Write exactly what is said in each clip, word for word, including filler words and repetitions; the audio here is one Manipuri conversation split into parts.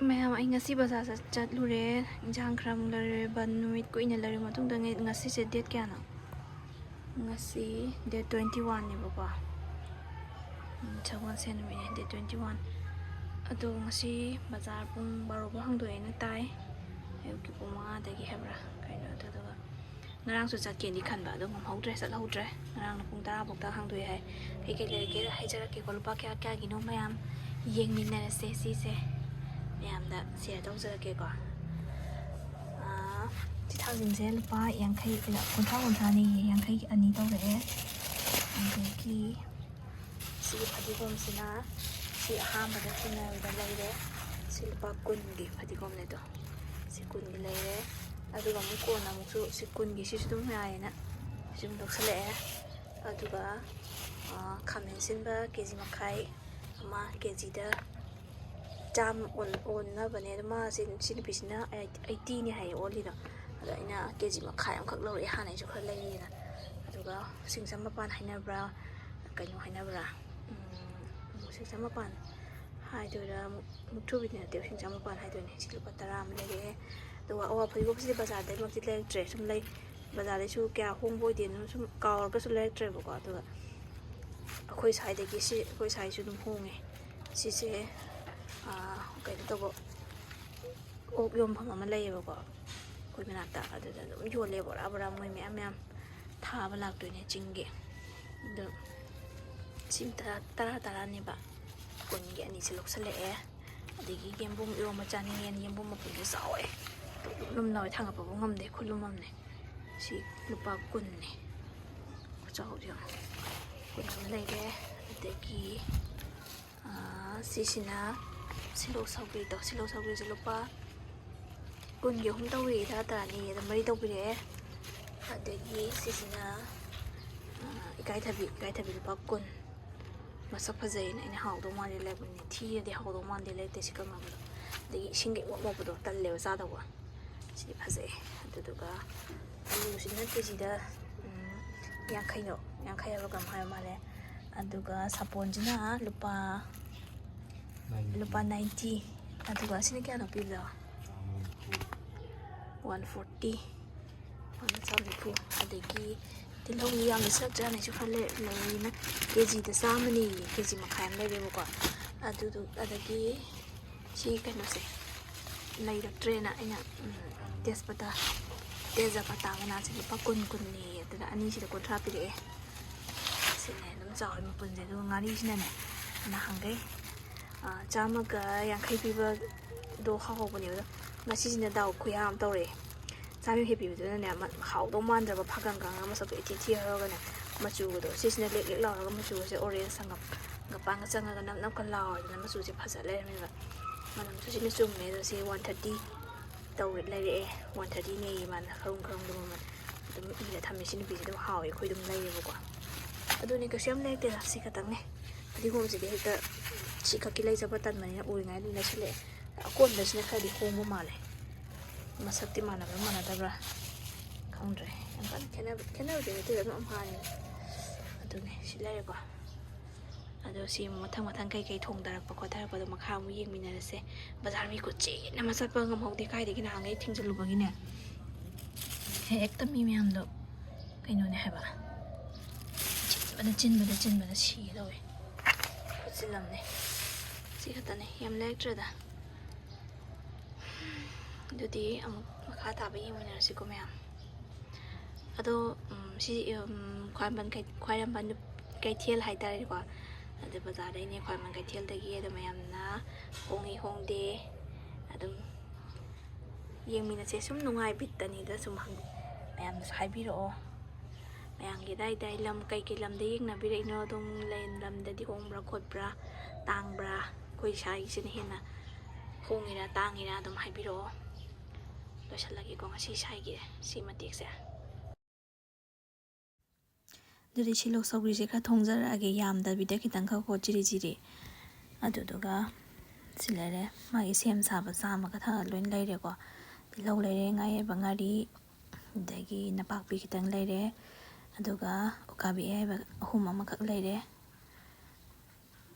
ꯃꯌꯥꯝ, ꯑꯩ ꯉꯁꯤ ꯕꯖꯥꯔ ꯆꯠ- ꯆꯠꯂꯨꯔꯦ꯫ ꯏꯟꯁꯥꯡ ꯈꯔ ꯑꯃꯨꯛ ꯂꯩꯔꯨꯔꯦ꯫ ꯕꯟ ꯅꯨꯃꯤꯠ ꯀꯨꯏꯅ ꯂꯩꯔꯨꯔ ꯃꯇꯨꯡꯗ ꯉ- ꯉꯁꯤꯁꯦ date ꯀꯌꯥꯅꯣ? ꯉꯁꯤ date twenty one ꯅꯦꯕꯀꯣ꯫ ꯎꯝ, ꯁꯒꯣꯜꯁꯦꯟ ꯅꯨꯃꯤꯠꯅꯦ, date twenty one꯫ ꯑꯗꯣ ꯉꯁꯤ ꯕꯖꯥꯔ ꯄꯨꯡ ꯕꯥꯔꯣ ꯐꯥꯎ ꯍꯥꯡꯗꯣꯛꯑꯦꯅ ꯇꯥꯏ, ꯑꯌꯨꯛꯀꯤ ꯄꯨꯡ ꯃꯉꯥꯗꯒꯤ ꯍꯥꯏꯕ꯭ꯔꯥ ꯀꯩꯅꯣ꯫ ꯑꯗꯨꯗꯨꯒ ꯉꯔꯥꯡꯁꯨ ꯆꯠꯀꯦꯅꯗꯤ ꯈꯟꯕ, ꯑꯗꯣ ꯉꯝꯍꯧꯗ꯭ꯔꯦ, ꯆꯠꯍꯧꯗ꯭ꯔꯦ꯫ ꯉꯔꯥꯡꯅ ꯄꯨꯡ ꯇꯔꯥ ꯐꯥꯎꯇ ꯍꯥꯡꯗꯣꯛꯑꯦ ꯍꯥꯏ꯫ ꯀꯩꯀꯩ ꯂꯩꯔꯛꯀꯦ ꯍꯥꯏꯖꯔꯛꯀꯦꯀꯣ, ꯂꯨꯄꯥ ꯀꯌꯥ ꯀꯌꯥꯒꯤꯅꯣ ꯃꯌꯥꯝ ꯌꯦꯡꯃꯤꯟꯅꯔꯁꯦ꯫ ꯁꯤꯁꯦ ꯃꯌꯥꯝꯗ share ꯇꯧꯖꯔꯛꯀꯦꯀꯣ꯫ ꯑꯥ, ꯁꯤ ꯊꯥꯡꯖꯤꯡꯁꯦ ꯂꯨꯄꯥ ꯌꯥꯡꯈꯩ, ꯀꯨꯟꯊ꯭ꯔꯥ ꯀꯨꯟꯊ꯭ꯔꯥꯅꯦꯌꯦ, ꯌꯥꯡꯈꯩꯒꯤ ꯑꯅꯤ ꯇꯧꯔꯛꯑꯦ꯫ ꯑꯗꯒꯤ ꯁꯤꯒꯤ ꯐꯗꯤꯒꯣꯝꯁꯤꯅ ꯁꯤ ꯑꯍꯥꯟꯕꯗ ꯊꯦꯡꯅꯕꯗ ꯂꯩꯔꯦ꯫ ꯁꯤ ꯂꯨꯄꯥ ꯀꯨꯟꯒꯤ ꯐꯗꯤꯒꯣꯝꯅꯦ ꯑꯗꯣ꯫ ꯁꯤ ꯀꯨꯟꯒꯤ ꯂꯩꯔꯦ꯫ ꯑꯗꯨꯒ ꯑꯃꯨꯛ ꯀꯣꯟꯅ ꯑꯃꯨꯛꯁꯨ ꯁꯤ ꯀꯨꯟꯒꯤ ꯁꯤꯁꯨ ꯑꯗꯨꯝ ꯌꯥꯏꯌꯦꯅ ꯁꯤ ꯑꯃꯨꯛ ꯂꯧꯁꯜꯂꯛꯑꯦ꯫ ꯑꯗꯨꯒ, ꯑꯥ, ꯈꯥꯃꯦꯟ ꯑꯁꯤꯟꯕ ꯀꯦ ꯖꯤ ꯃꯈꯥꯏ ꯑꯃ, ꯀꯦ ꯖꯤꯗ ꯆꯥꯝꯃ ꯑꯣꯟ-, ꯑꯣꯟꯅꯕꯅꯦ꯫ ꯑꯗꯣ ꯃꯥꯁꯦ, ꯁꯤ ꯅꯨꯄꯤꯁꯤꯅ ꯑꯩꯠꯇꯤꯅꯦ ꯍꯥꯏꯌꯦ ꯑꯣꯜꯂꯤꯗꯣ꯫ ꯑꯗꯣ ꯑꯩꯅ ꯀꯦ ꯖꯤ ꯃꯈꯥꯏ ꯑꯃꯈꯛ ꯂꯧꯔꯛꯑꯦ, ꯍꯥꯟꯅꯩꯁꯨ ꯈꯔ ꯂꯩꯌꯦꯅ꯫ ꯑꯗꯨꯒ ꯁꯤꯡꯖꯥꯝ ꯃꯄꯥꯟ ꯍꯥꯏꯅꯕ꯭ꯔꯥ, ꯀꯩꯅꯣ ꯍꯥꯏꯅꯕ꯭ꯔꯥ, ꯎꯝ, ꯁꯤꯡꯖꯥꯝ ꯃꯄꯥꯟ ꯍꯥꯏꯗꯣꯏꯔꯥ, ꯃꯨꯛ-, ꯃꯨꯛꯊ꯭ꯔꯨꯕꯤꯗꯤ ꯅꯠꯇꯦ, ꯁꯤꯡꯖꯥꯝ ꯃꯄꯥꯟ ꯍꯥꯏꯗꯣꯏꯅꯦ꯫ ꯁꯤ ꯂꯨꯄꯥ ꯇꯔꯥ ꯑꯃ ꯂꯩꯔꯛꯑꯦ꯫ ꯑꯗꯨꯒ ꯑꯋꯥ ꯐꯗꯤꯒꯣꯝꯁꯤꯗꯤ ꯕꯖꯥꯔꯗꯩꯃꯛꯇꯤ ꯂꯩꯔꯛꯇ꯭ꯔꯦ꯫ ꯁꯨꯝ ꯂꯩ, ꯕꯖꯥꯔꯗꯩꯁꯨ ꯀꯌꯥ ꯍꯣꯡꯕ ꯑꯣꯏꯗꯦꯅ ꯁꯨꯝ ꯀꯥꯎꯔꯒꯁꯨ ꯂꯩꯔꯛꯇ꯭ꯔꯦꯕꯀꯣ꯫ ꯑꯗꯨꯒ ꯑꯩꯈꯣꯏ ꯁ꯭ꯋꯥꯏꯗꯒꯤ, ꯁꯤ ꯑꯩꯈꯣꯏ ꯁ꯭ꯋꯥꯏꯁꯨ ꯑꯗꯨꯝ ꯍꯣꯡꯉꯦ꯫ ꯁꯤꯁꯦ, ꯑꯥ, ꯀꯩꯅꯣ ꯇꯧꯕ, ꯑꯣꯛ ꯌꯣꯟꯐꯝ ꯑꯃ ꯂꯩꯌꯦꯕꯀꯣ ꯑꯩꯈꯣꯏ ꯃꯅꯥꯛꯇ, ꯑꯗꯨꯗ ꯑꯗꯨꯝ ꯌꯣꯜꯂꯦ ꯕꯣꯔꯥ ꯕꯣꯔꯥ, ꯃꯣꯏ ꯃꯌꯥꯝ ꯃꯌꯥꯝ ꯊꯥꯕ ꯂꯥꯛꯇꯣꯏꯅꯦ ꯆꯤꯡꯒꯤ꯫ ꯑꯗꯣ ꯁꯤ ꯇꯔꯥ, ꯇꯔꯥ ꯇꯔꯥꯅꯦꯕ, ꯀꯨꯟꯒꯤ ꯑꯅꯤꯁꯦ ꯂꯧꯁꯜꯂꯛꯑꯦ꯫ ꯑꯗꯒꯤ ꯌꯦꯟꯕꯨꯝ ꯏꯔꯣꯝꯕ ꯆꯥꯅꯤꯡꯉꯦꯅ ꯌꯦꯟꯕꯨꯝ ꯃꯄꯨꯟꯁꯦ ꯆꯥꯎꯋꯦ, ꯂꯨꯝ ꯂꯨꯝ ꯂꯥꯎꯋꯦ, ꯊꯥꯡꯒꯠꯄꯕꯨ ꯉꯝꯗꯦ, ꯈꯨꯂꯨꯝ ꯑꯃꯅꯦ꯫ ꯁꯤ ꯂꯨꯄꯥ ꯀꯨꯟꯅꯦ꯫ ꯈꯨꯆꯥꯎꯁꯦ ꯌꯦꯡꯉꯣ꯫ ꯀꯨꯟ ꯑꯃ ꯂꯩꯔꯦ꯫ ꯑꯗꯒꯤ, ꯑꯥ, ꯁꯤꯁꯤꯅ ꯁꯤꯂꯣꯛ ꯁꯧꯒ꯭ꯔꯤꯗꯣ, ꯁꯤꯂꯣꯛ ꯁꯧꯒ꯭ꯔꯤꯁꯦ ꯂꯨꯄꯥ ꯀꯨꯟꯒꯤ ꯑꯍꯨꯝ ꯇꯧꯕꯤꯔꯦ, ꯇꯔꯥ ꯇꯔꯥꯅꯤ ꯑꯗꯨꯝ ꯃꯔꯤ ꯇꯧꯕꯤꯔꯛꯑꯦ꯫ ꯑꯗꯒꯤ ꯁꯤꯁꯤꯅ, ꯑꯥ, ꯏꯀꯥꯏꯊꯕꯤ, ꯏꯀꯥꯏꯊꯕꯤ ꯂꯨꯄꯥ ꯀꯨꯟ꯫ ꯃꯁꯛ ꯐꯖꯩꯅ ꯑꯩꯅ ꯍꯥꯎꯗꯧ ꯃꯥꯜꯂꯦ ꯂꯩꯕꯅꯦ, ꯊꯤꯔꯗꯤ ꯍꯥꯎꯗꯧ ꯃꯥꯟꯗꯦ ꯂꯩꯔꯛꯇꯦ ꯁꯤ ꯀꯪꯉꯕꯗꯣ꯫ ꯑꯗꯒꯤ ꯏꯁꯤꯡꯒ ꯏꯃꯣꯠ ꯃꯣꯠꯄꯗꯣ ꯇꯜꯂꯦꯕ ꯆꯥꯗꯧꯕ꯫ ꯁꯤꯗꯤ ꯐꯖꯩ꯫ ꯑꯗꯨꯗꯨꯒ ꯑꯂꯨꯁꯤꯅ ꯀꯦ ꯖꯤꯗ, ꯎꯝ, ꯌꯥꯡꯈꯩꯗꯣ, ꯌꯥꯡꯈꯩ ꯍꯥꯏꯕ ꯀꯩꯅꯣꯝ ꯍꯥꯏꯕ ꯃꯥꯜꯂꯦ꯫ ꯑꯗꯨꯒ ꯁꯥꯄꯣꯟꯁꯤꯅ ꯂꯨꯄꯥ, ꯂꯨꯄꯥ ninety꯫ ꯑꯗꯨꯒ ꯑꯁꯤꯅ ꯀꯌꯥꯅꯣ ꯄꯤꯕꯗꯣ? One forty. ꯋꯥꯟ ꯆꯥꯝꯃ ꯅꯤꯐꯨ꯫ ꯑꯗꯒꯤ ꯇꯤꯜꯍꯧꯗꯤ ꯌꯥꯝꯅ ꯆꯞ ꯆꯥꯅꯁꯨ ꯈꯔ ꯂꯩ-, ꯂꯩꯔꯤꯅ ꯀꯦ ꯖꯤꯗ ꯆꯥꯝꯃꯅꯤ, ꯀꯦ ꯖꯤ ꯃꯈꯥꯏ ꯑꯃ ꯂꯩꯔꯦꯕꯀꯣ꯫ ꯑꯗꯨꯗꯨ, ꯑꯗꯒꯤ ꯁꯤ ꯀꯩꯅꯣꯁꯦ ꯂꯩꯔꯛꯇ꯭ꯔꯦꯅ ꯑꯩꯅ, ꯎꯝ, ꯇꯦꯖꯄꯇꯥ, ꯇꯦꯖꯄꯇꯥ ꯃꯅꯥꯁꯦ ꯂꯨꯄꯥ ꯀꯨꯟ, ꯀꯨꯟꯅꯤ, ꯑꯗꯨꯅ ꯑꯅꯤꯁꯤꯗ ꯀꯨꯟꯊ꯭ꯔꯥ ꯄꯤꯔꯛꯑꯦ꯫ ꯁꯤꯅꯦ ꯑꯗꯨꯝ ꯆꯥꯎꯋꯦ ꯃꯄꯨꯟꯁꯦ꯫ ꯑꯗꯨꯒ ꯉꯥꯔꯤꯁꯤꯅꯅꯦ ꯅꯍꯥꯟꯈꯩ, ꯑ, ꯆꯥꯝꯃꯒ ꯌꯥꯡꯈꯩ ꯄꯤꯕꯗꯣ ꯍꯥꯎꯍꯧꯕꯅꯦꯕ꯫ ꯑꯗꯣ ꯉꯁꯤꯁꯤꯅ ꯗꯥꯎ ꯈꯨꯌꯥ ꯑꯃ ꯇꯧꯔꯛꯑꯦ꯫ ꯆꯥꯝ ꯌꯥꯡꯈꯩ ꯄꯤꯕꯗꯨꯅꯅꯦ, ꯃ-, ꯍꯥꯎꯗꯧ ꯃꯥꯟꯗ꯭ꯔꯕ, ꯐꯒꯪ ꯀꯪꯉꯒ ꯃꯁꯛꯇꯣ ꯏꯊꯤ ꯊꯤꯔꯒꯅꯦ, ꯃꯆꯨꯒꯗꯣ ꯁꯤꯁꯤꯅ ꯂꯦꯛ ꯂꯦꯛ ꯂꯥꯎꯔꯒ ꯃꯆꯨꯒꯁꯦ orange ꯁꯪꯒꯝ ꯍꯪꯒꯄꯥꯟꯒ ꯆꯪꯉꯒ ꯅꯞ ꯅꯞꯀ ꯂꯥꯎꯔꯗꯅ ꯃꯆꯨꯁꯦ ꯐꯖ ꯂꯩꯔꯝꯃꯦꯕ꯫ ꯃꯅꯝꯁꯨ ꯁꯤꯅ ꯆꯨꯝꯃꯦ꯫ ꯑꯗꯣ ꯁꯤ ꯋꯥꯟ ꯊꯥꯔꯇꯤ ꯇꯧꯔꯦ, ꯂꯩꯔꯛꯑꯦ꯫ ꯋꯥꯟ ꯊꯥꯔꯇꯤꯅꯦꯌꯦ ꯃꯥꯅ ꯈꯔꯨꯡ ꯈꯔꯨꯡꯗꯣ ꯃꯃꯜ ꯑꯗꯨꯝ ꯏꯔ ꯊꯝꯃꯦ꯫ ꯁꯤ ꯅꯨꯄꯤꯁꯦ ꯑꯗꯨꯝ ꯍꯥꯎꯋꯦ, ꯑꯩꯈꯣꯏ ꯑꯗꯨꯝ ꯂꯩꯌꯦꯕꯀꯣ꯫ ꯑꯗꯨꯅꯦ ꯀꯩꯁꯨ ꯌꯥꯝ ꯂꯩꯔꯛꯇꯦꯗ, ꯁꯤ ꯈꯛꯇꯪꯅꯦ꯫ ꯐꯗꯤꯒꯣꯝꯁꯤꯗꯤ ꯍꯦꯛꯇ ꯁꯤ ꯈꯛꯀꯤ ꯂꯩꯖꯕ ꯇꯟꯕꯅꯤꯅ ꯎꯔꯤꯉꯩ ꯑꯗꯨꯝ ꯂꯩꯁꯜꯂꯛꯑꯦ꯫ ꯑꯀꯣꯟꯕꯁꯤꯅ ꯈꯔꯗꯤ ꯍꯣꯡꯕ ꯃꯥꯜꯂꯦ꯫ ꯃꯁꯛꯇꯤ ꯃꯥꯟꯅꯕ꯭ꯔꯥ ꯃꯥꯟꯅꯗꯕ꯭ꯔꯥ ꯈꯪꯗ꯭ꯔꯦ꯫ ꯌꯥꯝ ꯀꯟꯅ ꯈꯦꯠꯅꯕ, ꯈꯦꯠꯅꯕꯗꯤ ꯅꯠꯇꯦꯗ, ꯑꯗꯨꯝ ꯑꯝꯍꯥꯅꯤꯗ꯫ ꯑꯗꯨꯅꯦ ꯁꯤ ꯂꯩꯔꯦꯀꯣ꯫ ꯑꯗꯣ ꯁꯤ ꯃꯊꯪ ꯃꯊꯪ ꯀꯩꯀꯩ ꯊꯣꯡꯗꯔꯛꯄ ꯈꯣꯠꯊꯔꯛꯄꯗꯣ ꯃꯈꯥ ꯑꯃꯨꯛ ꯌꯦꯡꯃꯤꯟꯅꯔꯁꯦ꯫ ꯕꯖꯥꯔ ꯃꯤ ꯈꯨꯠꯆꯤꯟ ꯑꯃ ꯆꯠꯄ ꯉꯝꯍꯧꯗꯦ, ꯀꯥꯏꯗꯒꯤ ꯅꯍꯥꯟꯈꯩ ꯊꯤꯡꯖꯤꯜꯂꯨꯕꯒꯤꯅꯦ꯫ ꯍꯦꯛꯇ ꯃꯤ ꯃꯌꯥꯝꯗꯣ ꯀꯩꯅꯣꯅꯦ ꯍꯥꯏꯕ, ꯆꯤꯟꯕꯗ, ꯆꯤꯟꯕꯗ, ꯆꯤꯟꯕꯗ ꯁꯤꯒꯦ ꯇꯧꯋꯦ꯫ ꯈꯨꯠꯆꯤꯜ ꯑꯃꯅꯦ꯫ ꯁꯤ ꯈꯛꯇꯅꯦ, ꯌꯥꯝ ꯂꯩꯔꯛꯇ꯭ꯔꯦꯗ꯫ ꯑꯗꯨꯗꯤ ꯑꯃꯨꯛ ꯃꯈꯥ ꯇꯥꯕ ꯌꯦꯡꯃꯤꯟꯅꯔꯁꯤꯀꯣ ꯃꯌꯥꯝ꯫ ꯑꯗꯣ, ꯎꯝ, ꯁꯤ, ꯎꯝ, ꯈ꯭ꯋꯥꯏꯔꯝꯕꯟ ꯀꯩ-, ꯈ꯭ꯋꯥꯏꯔꯝꯕꯟ ꯅꯨꯞ-, ꯀꯩꯊꯦꯜ ꯍꯥꯏꯇꯥꯔꯦꯀꯣ꯫ ꯑꯗꯨ ꯕꯖꯥꯔꯗꯩꯅꯦ, ꯈ꯭ꯋꯥꯏꯔꯝꯕꯟ ꯀꯩꯊꯦꯜꯗꯒꯤ꯫ ꯑꯗꯣ ꯃꯌꯥꯝꯅ ꯍꯣꯡꯉꯤ ꯍꯣꯡꯗꯦ ꯑꯗꯨꯝ ꯌꯦꯡꯃꯤꯟꯅꯁꯦ꯫ ꯁꯨꯝ ꯅꯨꯡꯉꯥꯏ ꯕꯤꯠꯇꯅꯤꯗ, ꯁꯨꯝ ꯍꯪ-, ꯃꯌꯥꯝꯅꯁꯨ ꯍꯥꯏꯕꯤꯔꯛꯑꯣ꯫ ꯃꯌꯥꯝꯒꯤ ꯑꯗꯥꯏ ꯑꯗꯥꯏ ꯂꯝ ꯀꯩꯀꯩ ꯂꯝꯗ ꯌꯦꯡꯅꯕꯤꯔꯛꯏꯅꯣ? ꯑꯗꯨꯝ ꯂꯩ-, ꯂꯝꯗꯗꯤ ꯍꯣꯡꯕ꯭ꯔꯥ ꯈꯣꯠꯄ꯭ꯔꯥ, ꯇꯥꯡꯕ꯭ꯔꯥ? ꯑꯩꯈꯣꯏ ꯁ꯭ꯋꯥꯏꯒꯤꯁꯤꯅ ꯍꯦꯟꯅ ꯍꯣꯡꯉꯤꯔꯥ ꯇꯥꯡꯉꯤꯔꯥ ꯑꯗꯨꯝ ꯍꯥꯏꯕꯤꯔꯛꯑꯣ꯫ ꯂꯣꯏꯁꯤꯜꯂꯒꯦꯀꯣ ꯉꯁꯤ ꯁ꯭ꯋꯥꯏꯒꯤ ꯁꯤ ꯃꯇꯦꯛꯁꯦ꯫ ꯑꯗꯨꯗꯤ ꯁꯤ ꯂꯣꯛ ꯁꯧꯒ꯭ꯔꯤꯁꯦ ꯈꯔ ꯊꯣꯡꯖꯔꯛꯑꯒꯦ, ꯌꯥꯝꯗꯕꯤꯗ ꯈꯤꯇꯪꯈꯛ ꯀꯣ, ꯆꯤꯔꯤ ꯆꯤꯔꯤ꯫ ꯑꯗꯨꯗꯨꯒ ꯁꯤ ꯂꯩꯔꯦ, ꯃꯥꯒꯤ ꯁꯦꯝ ꯁꯥꯕ ꯆꯥꯝꯕꯒ ꯊ-, ꯂꯣꯏꯅ ꯂꯩꯔꯦꯀꯣ꯫ ꯇꯤꯜꯍꯧ ꯂꯩꯔꯦ, ꯉꯥ ꯑꯌꯥꯏꯕ, ꯉꯥꯔꯤ, ꯑꯗꯒꯤ ꯅꯄꯥꯛꯄꯤ ꯈꯤꯇꯪ ꯂꯩꯔꯦ, ꯑꯗꯨꯒ ꯎꯀꯥꯕꯤ ꯑꯌꯥꯏꯕ ꯑꯍꯨꯝ ꯑꯃꯈꯛ ꯂꯩꯔꯦ꯫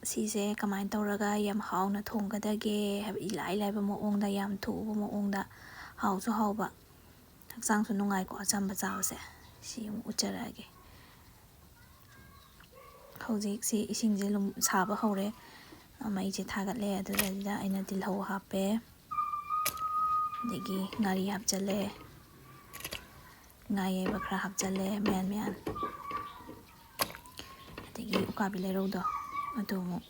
ꯁꯤꯁꯦ ꯀꯃꯥꯏꯅ ꯇꯧꯔꯒ ꯌꯥꯝ ꯍꯥꯎꯅ ꯊꯣꯡꯒꯗꯒꯦ ꯍꯥꯏꯕ, ꯏꯂꯥꯏ ꯂꯥꯏꯕ ꯃꯑꯣꯡꯗ, ꯌꯥꯝ ꯊꯨꯕ ꯃꯑꯣꯡꯗ, ꯍꯥꯎꯁꯨ ꯍꯥꯎꯕ, ꯍꯛꯆꯥꯡꯁꯨ ꯅꯨꯡꯉꯥꯏꯀꯣ ꯑꯆꯝꯕ ꯆꯥꯕꯁꯦ꯫ ꯁꯤ ꯑꯃꯨꯛ ꯎꯠꯆꯔꯛꯑꯒꯦ꯫ ꯍꯧꯖꯤꯛꯁꯤ ꯏꯁꯤꯡꯁꯦ ꯂꯨꯝ-, ꯁꯥꯕ ꯍꯧꯔꯦ꯫ ꯃꯩꯁꯦ ꯊꯥꯒꯠꯂꯦ꯫ ꯑꯗꯨꯗꯩꯗꯨꯗ ꯑꯩꯅ ꯇꯤꯜꯍꯧ ꯍꯥꯞꯄꯦ, ꯑꯗꯒꯤ ꯉꯥꯔꯤ ꯍꯥꯞꯆꯜꯂꯦ, ꯉꯥ ꯑꯌꯥꯏꯕ ꯈꯔ ꯍꯥꯞꯆꯜꯂꯦ, ꯃꯌꯥꯟ ꯃꯌꯥꯟ, ꯑꯗꯒꯤ ꯎꯀꯥꯕꯤ ꯂꯩꯔꯧꯗꯣ ꯑꯗꯨ ꯑꯃꯨꯛ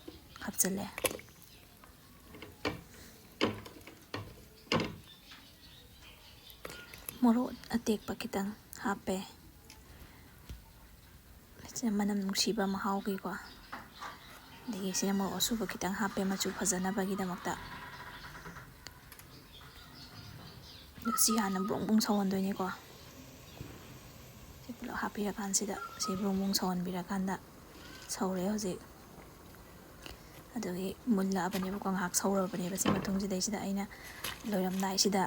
ꯍꯥꯞꯆꯜꯂꯦ꯫ ꯃꯣꯔꯣꯛ ꯑꯇꯦꯛꯄ ꯈꯤꯇꯪ ꯍꯥꯞꯄꯦ꯫ ꯁꯤꯅ ꯃꯅꯝ ꯅꯨꯡꯁꯤꯕ ꯃꯍꯥꯎꯒꯤꯀꯣ꯫ ꯑꯗꯒꯤ ꯁꯤꯅ ꯃꯣꯔꯣꯛ ꯑꯁꯨꯕ ꯈꯤꯇꯪ ꯍꯥꯞꯄꯦ, ꯃꯆꯨ ꯐꯖꯅꯕꯒꯤꯗꯃꯛꯇ꯫ ꯑꯗꯣ ꯁꯤ ꯍꯥꯟꯅ ꯕ꯭ꯔꯨꯡ ꯕ꯭ꯔꯨꯡ ꯁꯧꯍꯟꯗꯣꯏꯅꯤꯀꯣ꯫ ꯁꯤ ꯄꯨꯂꯞ ꯍꯥꯞꯄꯤꯔꯀꯥꯟꯁꯤꯗ, ꯁꯤ ꯕ꯭ꯔꯨꯡ ꯕ꯭ꯔꯨꯡ ꯁꯧꯍꯟꯕꯤꯔꯀꯥꯟꯗ, ꯁꯧꯔꯦ ꯍꯧꯖꯤꯛ꯫ ꯑꯗꯨꯒꯤ ꯃꯨꯜꯂꯛꯑꯕꯅꯦꯕꯀꯣ, ꯉꯥꯏꯍꯥꯛ ꯁꯧꯔꯕꯅꯦꯕ꯫ ꯁꯤ ꯃꯇꯨꯡꯁꯤꯗꯩꯁꯤꯗ ꯑꯩꯅ ꯂꯣꯏꯔꯝꯗꯥꯏꯁꯤꯗ,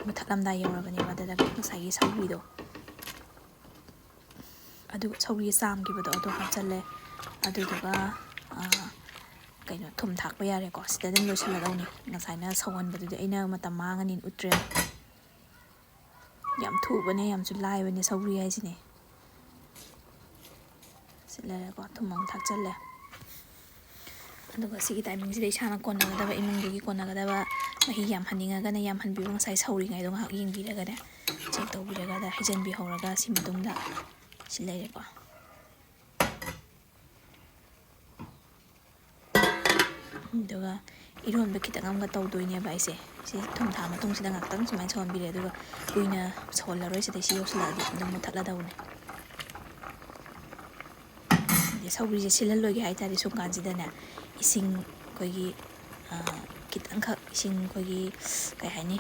ꯃꯨꯊꯠꯂꯝꯗꯥꯏ ꯌꯧꯔꯕꯅꯦꯕ, ꯑꯗꯨꯗ ꯉꯁꯥꯏꯒꯤ ꯁꯧꯒ꯭ꯔꯤꯗꯣ ꯑꯗꯨ, ꯁꯧꯒ꯭ꯔꯤ ꯆꯥꯝꯈꯤꯕꯗꯣ ꯑꯗꯨ ꯍꯥꯞꯆꯜꯂꯦ꯫ ꯑꯗꯨꯗꯨꯒ, ꯑ, ꯀꯩꯅꯣ, ꯊꯨꯝ ꯊꯥꯛꯄ ꯌꯥꯔꯦꯀꯣ꯫ ꯁꯤꯗ ꯑꯗꯨꯝ ꯂꯣꯏꯁꯤꯜꯂꯗꯧꯅꯤ꯫ ꯉꯁꯥꯏꯅ ꯁꯧꯍꯟꯕꯗꯨꯗꯤ ꯑꯩꯅ ꯃꯇꯝ ꯃꯥꯡꯉꯅꯤꯅ ꯎꯠꯇ꯭ꯔꯦ꯫ ꯌꯥꯝ ꯊꯨꯕꯅꯦ, ꯌꯥꯝꯁꯨ ꯂꯥꯏꯕꯅꯦ ꯁꯧꯒ꯭ꯔꯤ ꯍꯥꯏꯁꯤꯅꯦ꯫ ꯁꯤ ꯂꯩꯔꯦꯀꯣ, ꯊꯨꯝ ꯑꯃꯨꯛ ꯊꯥꯛꯆꯜꯂꯦ꯫ ꯑꯗꯨꯒ ꯁꯤꯒꯤ timing ꯁꯤꯗ ꯏꯁꯥꯅ ꯀꯣꯟꯅꯒꯗꯕ, ꯏꯃꯨꯡꯗꯨꯒꯤ ꯀꯣꯟꯅꯒꯗꯕ ꯃꯍꯤ ꯌꯥꯝꯍꯟꯅꯤꯡꯉꯒꯅ ꯌꯥꯝꯍꯟꯕꯤꯕ, ꯉꯁꯥꯏ ꯁꯧꯔꯤꯉꯩꯗꯣ ꯉꯥꯏꯍꯥꯛ ꯌꯦꯡꯕꯤꯔꯒꯅꯦ, check ꯇꯧꯕꯤꯔꯒ ꯑꯗ ꯍꯩꯖꯤꯟꯕꯤꯍꯧꯔꯒ ꯁꯤ ꯃꯇꯨꯡꯗ ꯁꯤ ꯂꯩꯔꯦꯀꯣ꯫ ꯑꯗꯨꯒ ꯏꯔꯣꯟꯕ ꯈꯤꯇꯪ ꯑꯃꯒ ꯇꯧꯗꯣꯏꯅꯦꯕ ꯑꯩꯁꯦ꯫ ꯁꯤ ꯊꯨꯝ ꯊꯥ ꯃꯇꯨꯡꯁꯤꯗ ꯉꯥꯛꯇꯪ ꯁꯨꯃꯥꯏꯅ ꯁꯧꯍꯟꯕꯤꯔꯦ, ꯑꯗꯨꯒ ꯀꯨꯏꯅ ꯁꯧꯍꯜꯂꯔꯣꯏ, ꯁꯤꯗꯩ ꯁꯤ ꯌꯧꯁꯤꯜꯂꯛꯑꯗꯤ ꯑꯗꯨꯝ ꯃꯨꯠꯊꯠꯂꯗꯧꯅꯦ꯫ ꯑꯗꯩ ꯁꯧꯒ꯭ꯔꯤꯁꯦ ꯁꯤꯜꯍꯜꯂꯣꯏꯒꯦ ꯍꯥꯏ ꯇꯥꯔꯗꯤ ꯁꯨꯝ ꯀꯥꯟꯁꯤꯗꯅꯦ, ꯏꯁꯤꯡ ꯑꯩꯈꯣꯏꯒꯤ, ꯑ, ꯈꯤꯇꯪꯈꯛ ꯏꯁꯤꯡ ꯑꯩꯈꯣꯏꯒꯤ, ꯀꯩ ꯍꯥꯏꯅꯤ,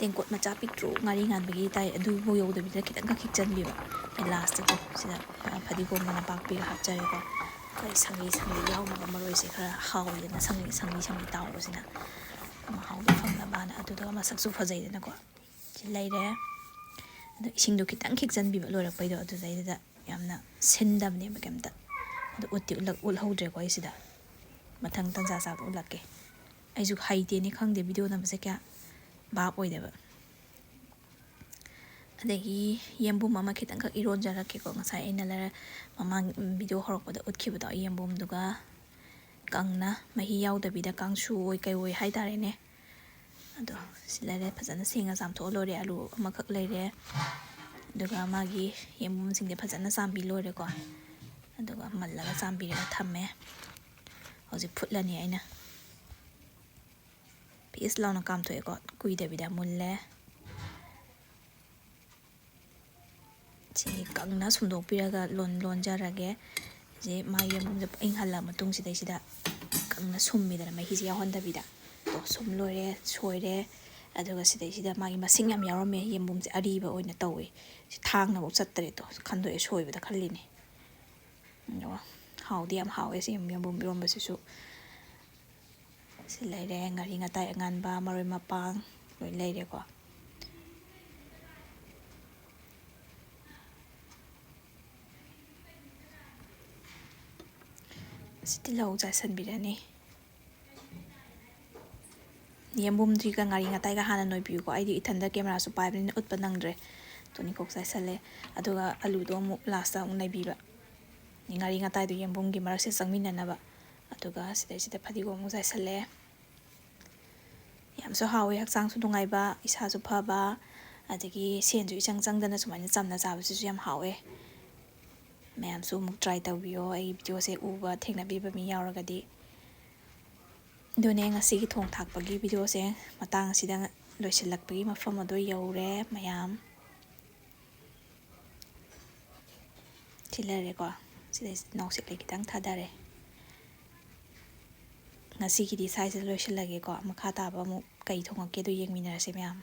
ꯇꯦꯡꯀꯣꯠ ꯃꯆꯥ ꯄꯤꯛꯇ꯭ꯔꯨ ꯉꯥꯔꯤ ꯉꯥꯟꯕꯒꯤ ꯇꯥꯏ, ꯑꯗꯨꯐꯥꯎ ꯌꯧꯗꯕꯤꯗ ꯈꯤꯇꯪꯈꯛ ꯈꯤꯛꯆꯟꯕꯤꯕ꯫ ꯑꯗꯩ last ꯇꯀꯣ ꯁꯤꯗ, ꯑ, ꯐꯗꯤꯒꯣꯝꯒ ꯅꯄꯥꯛꯄꯤꯒ ꯍꯥꯞꯆꯔꯦꯀꯣ꯫ ꯑꯩꯈꯣꯏ ꯁꯪꯂꯤ ꯁꯪꯂꯤ ꯌꯥꯎꯅꯕ, ꯃꯔꯣꯏꯁꯦ ꯈꯔ ꯍꯥꯎꯋꯤꯗꯅ ꯁꯪꯂꯤ ꯁꯪꯂꯤ ꯁꯪꯂꯤ ꯇꯥꯎꯕꯁꯤꯅ, ꯃꯍꯥꯎꯗꯣ ꯐꯪꯅꯕꯅ꯫ ꯑꯗꯨꯗꯨꯒ ꯃꯁꯛꯁꯨ ꯐꯖꯩꯗꯅꯀꯣ꯫ ꯁꯤ ꯂꯩꯔꯦ꯫ ꯑꯗꯣ ꯏꯁꯤꯡꯗꯣ ꯈꯤꯇꯪ ꯈꯤꯛꯆꯟꯕꯤꯕ ꯂꯣꯏꯔꯛꯄꯩꯗꯣ ꯑꯗꯨꯗꯩꯗꯨꯗ꯫ ꯌꯥꯝꯅ ꯁꯤꯟꯗꯕꯅꯦꯕ ꯀꯩꯝꯇ꯫ ꯑꯗꯨ ꯎꯠꯇꯤ ꯎꯠꯂꯛ-, ꯎꯠꯍꯧꯗ꯭ꯔꯦꯀꯣ ꯑꯩ ꯁꯤꯗ꯫ ꯃꯊꯪ ꯇꯟꯖꯥ ꯆꯥꯕꯗ ꯎꯠꯂꯛꯀꯦ꯫ ꯑꯩꯁꯨ ꯍꯩꯇꯦꯅꯦ, ꯈꯪꯗꯦ, ꯚꯤꯗꯤꯑꯣ ꯅꯝꯕꯁꯦ ꯀꯌꯥ ꯚꯥꯞ ꯑꯣꯏꯗꯦꯕ꯫ ꯑꯗꯒꯤ ꯌꯦꯟꯕꯨꯝ ꯑꯃ ꯈꯤꯇꯪꯈꯛ ꯏꯔꯣꯟꯖꯔꯛꯀꯦꯀꯣ꯫ ꯉꯁꯥꯏ ꯑꯩꯅ ꯂꯩꯔ-, ꯃꯃꯥꯡ ꯚꯤꯗꯤꯑꯣ ꯍꯧꯔꯛꯄꯗ ꯎꯠꯈꯤꯕꯗꯣ, ꯌꯦꯟꯕꯨꯝꯗꯨꯒ ꯀꯪꯅ, ꯃꯍꯤ ꯌꯥꯎꯗꯕꯤꯗ, ꯀꯥꯡꯁꯨ ꯑꯣꯏ ꯀꯩ ꯑꯣꯏ ꯍꯥꯏꯇꯥꯔꯦꯅꯦ꯫ ꯑꯗꯣ ꯁꯤ ꯂꯩꯔꯦ, ꯐꯖꯅ ꯁꯦꯡꯅ ꯆꯥꯝꯊꯣꯛꯑ ꯂꯣꯏꯔꯦ꯫ ꯑꯂꯨ ꯑꯃꯈꯛ ꯂꯩꯔꯦ, ꯑꯗꯨꯒ ꯃꯥꯒꯤ ꯌꯦꯟꯕꯨꯝꯁꯤꯡꯁꯦ ꯐꯖꯅ ꯆꯥꯝꯕꯤ ꯂꯣꯏꯔꯦꯀꯣ꯫ ꯑꯗꯨꯒ ꯃꯜꯂꯒ ꯆꯥꯝꯕꯤꯔꯒ ꯊꯝꯃꯦ꯫ ꯍꯧꯖꯤꯛ ꯐꯨꯠꯂꯅꯤ ꯑꯩꯅ꯫ ꯄꯤꯁ ꯂꯥꯎꯅ ꯀꯥꯝꯊꯣꯛꯑꯦꯀꯣ, ꯀꯨꯏꯗꯕꯤꯗ ꯃꯨꯜꯂꯦ꯫ ꯁꯤ ꯀꯪꯅ ꯁꯨꯝꯗꯣꯛꯄꯤꯔꯒ ꯂꯣꯟ-, ꯂꯣꯟꯖꯔꯒꯦ꯫ ꯁꯤ ꯃꯥꯒꯤ ꯌꯦꯟꯕꯨꯝꯁꯦ ꯏꯪꯍꯜꯂ ꯃꯇꯨꯡꯁꯤꯗꯩꯁꯤꯗ ꯀꯪꯅ ꯁꯨꯝꯃꯤꯗꯅ, ꯃꯍꯤꯁꯦ ꯌꯥꯎꯍꯟꯗꯕꯤꯗ꯫ ꯇꯣ, ꯁꯨꯝ ꯂꯣꯏꯔꯦ, ꯁꯣꯏꯔꯦ꯫ ꯑꯗꯨꯒ ꯁꯤꯗꯩꯁꯤꯗ ꯃꯥꯒꯤ ꯃꯁꯤꯡ ꯌꯥꯝ ꯌꯥꯎꯔꯝꯃꯦ, ꯌꯦꯟꯕꯨꯝꯁꯦ ꯑꯔꯤꯕ ꯑꯣꯏꯅ ꯇꯧꯋꯦ꯫ ꯁꯤ ꯊꯥꯡꯅꯐꯧ ꯆꯠꯇꯔꯦ꯫ ꯇꯣ, ꯈꯟꯗꯣꯛꯑꯦ, ꯁꯣꯏꯕꯗ ꯈꯜꯂꯤꯅꯦ꯫ ꯑꯗꯨꯒ ꯍꯥꯎꯗꯤ ꯌꯥꯝ ꯍꯥꯎꯋꯦ ꯁꯤ ꯌꯦꯟꯕꯨꯝ ꯏꯔꯣꯝꯕꯁꯤꯁꯨ꯫ ꯁꯤ ꯂꯩꯔꯦ, ꯉꯥꯔꯤ ꯉꯇꯥꯏ ꯑꯉꯥꯟꯕ, ꯃꯔꯣꯏ ꯃꯄꯥꯡ ꯂꯣꯏ ꯂꯩꯔꯦꯀꯣ꯫ ꯁꯤ ꯇꯤꯜꯍꯧ ꯆꯥꯏꯁꯟꯕꯤꯔꯅꯤ꯫ ꯌꯦꯟꯕꯨꯝꯁꯤꯒ ꯉꯥꯔꯤ ꯉꯇꯥꯏꯒ ꯍꯥꯟꯅ ꯅꯣꯏꯕꯤꯌꯨꯀꯣ꯫ ꯑꯩꯗꯤ ꯏꯊꯟꯗ ꯀꯦꯃꯦꯔꯥꯁꯨ ꯄꯥꯏꯕꯅꯤꯅ ꯎꯠꯄ ꯅꯪꯗ꯭ꯔꯦ꯫ ꯇꯣꯅꯤꯀꯣꯛ ꯆꯥꯏꯁꯜꯂꯦ꯫ ꯑꯗꯨꯒ ꯑꯂꯨꯗꯣ ꯑꯃꯨꯛ ꯂꯥꯁꯇ ꯑꯃꯨꯛ ꯅꯩꯕꯤꯕ꯫ ꯉꯥꯔꯤ ꯉꯇꯥꯏꯗꯣ ꯌꯦꯟꯕꯨꯝꯒꯤ ꯃꯔꯛꯁꯤꯗ ꯆꯪꯃꯤꯟꯅꯅꯕ꯫ ꯑꯗꯨꯒ ꯁꯤꯗꯩꯁꯤꯗ ꯐꯗꯤꯒꯣꯝ ꯑꯃꯨꯛ ꯆꯥꯏꯁꯜꯂꯦ꯫ ꯌꯥꯝꯁꯨ ꯍꯥꯎꯋꯦ, ꯍꯛꯆꯥꯡꯁꯨ ꯅꯨꯡꯉꯥꯏꯕ, ꯏꯁꯥꯁꯨ ꯐꯕ, ꯑꯗꯒꯤ ꯁꯦꯟꯁꯨ ꯏꯆꯪ ꯆꯪꯗꯅ ꯁꯨꯃꯥꯏꯅ ꯆꯝꯅ ꯆꯥꯕꯁꯤꯁꯨ ꯌꯥꯝ ꯍꯥꯎꯋꯦ꯫ ꯃꯌꯥꯝꯁꯨ ꯑꯃꯨꯛ try ꯇꯧꯕꯤꯌꯣ, ꯑꯩꯒꯤ ꯚꯤꯗꯤꯑꯣꯁꯦ ꯎꯕ ꯊꯦꯡꯅꯕꯤꯕ ꯃꯤ ꯌꯥꯎꯔꯒꯗꯤ꯫ ꯑꯗꯨꯅꯦ ꯉꯁꯤꯒꯤ ꯊꯣꯡ ꯊꯥꯛꯄꯒꯤ ꯚꯤꯗꯤꯑꯣꯁꯦ ꯃꯇꯥꯡ ꯑꯁꯤꯗ ꯂꯣꯏꯁꯤꯜꯂꯛꯄꯒꯤ ꯃꯐꯝ ꯑꯗꯣ ꯌꯧꯔꯦ ꯃꯌꯥꯝ꯫ ꯁꯤ ꯂꯩꯔꯦꯀꯣ, ꯁꯤꯗꯩꯁꯤꯗ ꯅꯥꯎꯁꯦꯛ ꯂꯩ ꯈꯤꯇꯪ ꯊꯥꯗꯔꯦ꯫ ꯉꯁꯤꯒꯤꯗꯤ ꯁ꯭ꯋꯥꯏꯁꯤꯗ ꯂꯣꯏꯁꯤꯜꯂꯒꯦꯀꯣ꯫ ꯃꯈꯥ ꯇꯥꯕ ꯑꯃꯨꯛ ꯀꯩ ꯊꯣꯡꯉꯛꯀꯦꯗꯣ ꯌꯦꯡꯃꯤꯟꯅꯔꯁꯦ ꯃꯌꯥꯝ꯫